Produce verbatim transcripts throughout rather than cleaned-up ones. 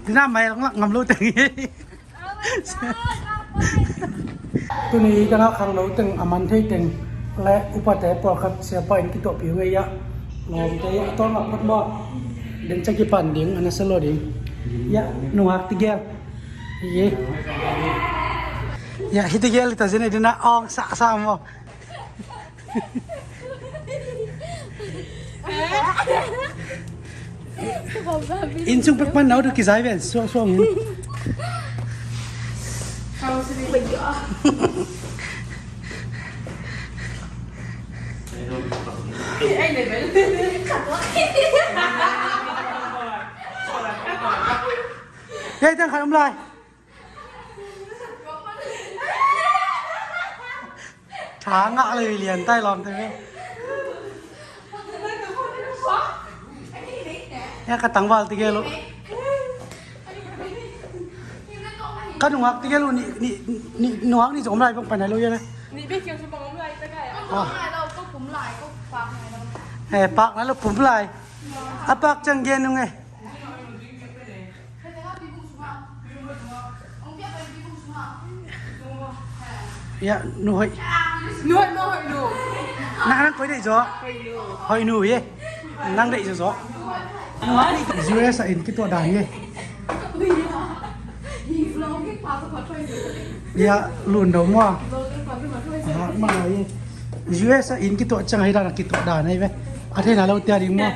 Dina mai lang lak ngam lo teng hi. Tuni tengah khangno teng a man thei teng le upate pawlkhat siapa in kituahpih uh ngei ah. Lawmte ah a tawlngak phot maw? Den ciang kipan ding a nasa lo ding. Ia nungak tigel. Ia ia hi tigel i ta zin i dina awng sahsah maw? Inn sung pek pan nau tu kizai ven suang suang in. Hei teng khat om lai. Tha ngah lei lian tai lawmte ve. Ia ka tangval tigel uh. Ka nungak tigel uh ni ni ni nungak ni zong om lai bang panai lo ia le. Ni be kiang sung bang om lai ta kai. Ka nungak lai lo, ka kum lai, ka pak lai lo. Eh pak lai lo pum lai. A pak ciang gen nung eh. Ia nu hoih. Nu hoih nu hoih nu. Nang nang koi deih zaw. Hoih nu. Hoih nu ye. Nang deih zaw zaw. U S a inn kituah dan ye. Ia lun do mua. Aha ma ye. U S a inn kituah ciang hi dan a kituah dan ei ve. A theina lo tia ding mua.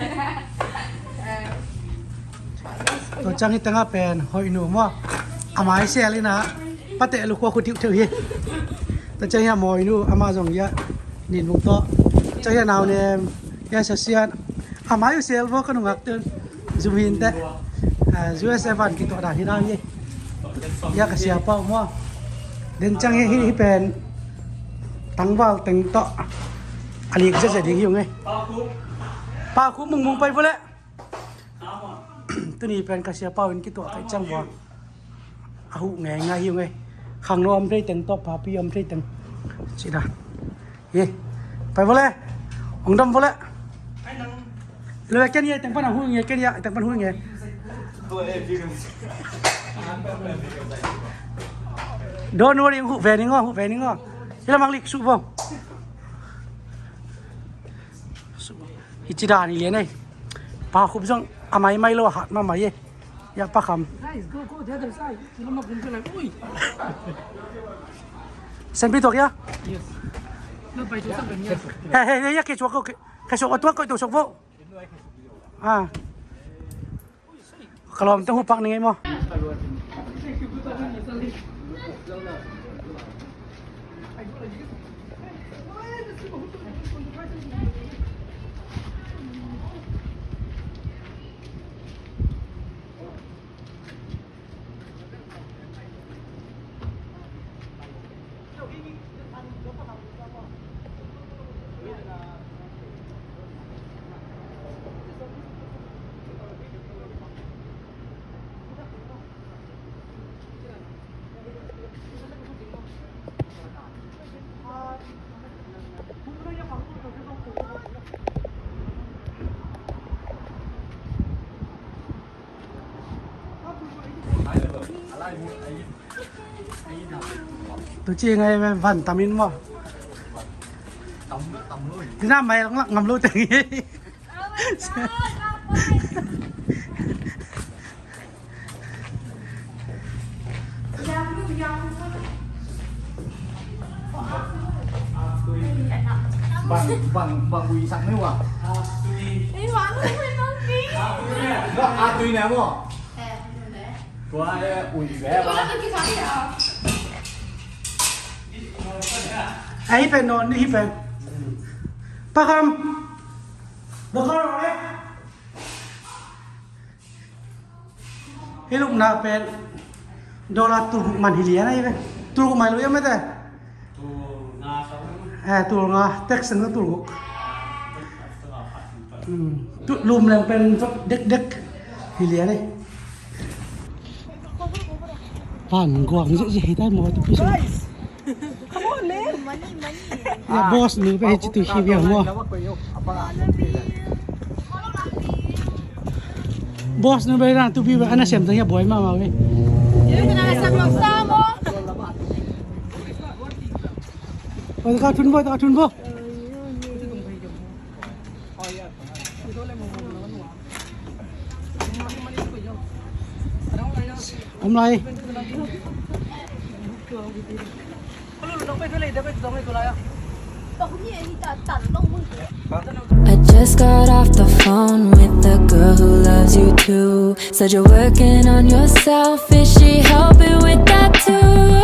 Tua ciang hi tengah pen hoih nu maw? A mai sel ina pateh lukhua khu tiuh theuh hi. Tua ciang hi a mawi nu ama zong hi a nin muk tawh. Tua ciang hi a nau nem hi a sasian. A mai uh sel maw ka nungak tun zum hin teh. U S A van kituah dan hi dan hi. Hi a ka siapa uh maw? Den ciang hi hi pen tangval teng tawh a lik zia zia ding hi ung ei. Pa khu mung mung pai vua leh. Tuni pen ka siapa uh in kituah kaih ciang vua a huh ngei ngai hi ung ei. Khangno om thei teng tawh papi om thei teng. Cida hi. Pai vua le. Ong dam vua le. Lo ken ia teng pan a huh ngei ken ia teng pan huh ngei. Don't worry, huh ve ning aw, huh ve ning aw. Hi lamang lik suh vua. Hi ci dan hi lian ei. Pa Khup zong a mai mai lo a hat mahmah ei. Ia Pa Kham. Guys, go, go the other side. Senpi tuak ia? Yes. Hei hei hei ia kei suak ko kei suak a tuak ko i tuak suak vo. Ah. Ka lawmte huh pak ning ei maw? Tu ci ngai van tamin maw? Dina mai lang lak ngam lo teng hi. Bang bang bang ui sak mai ua. Ui ua ui ui ui. Tua ui ve ba. Ei pen non ni hi pen. Pa Kham. Dokar ore. Hi lukna pen dollar tulguk man hi lian ahi ve. Tulguk mai lo ia mete. Eh, tulnga, tax na tulguk. Hmm. Tu lum leng pen dekdek hi lian ahi. Pan guang zia zia hi tai maw tu pi. Come on, man. Ia boss nu pe hi ci tu hi bia maw. Boss nu bai na tu bi ba ana sem tang ya boy mama we. Oi, taka thun bo, taka thun bo. Om lai. I just got off the phone with the girl who loves you too. Said you're working on yourself. Is she helping with that too?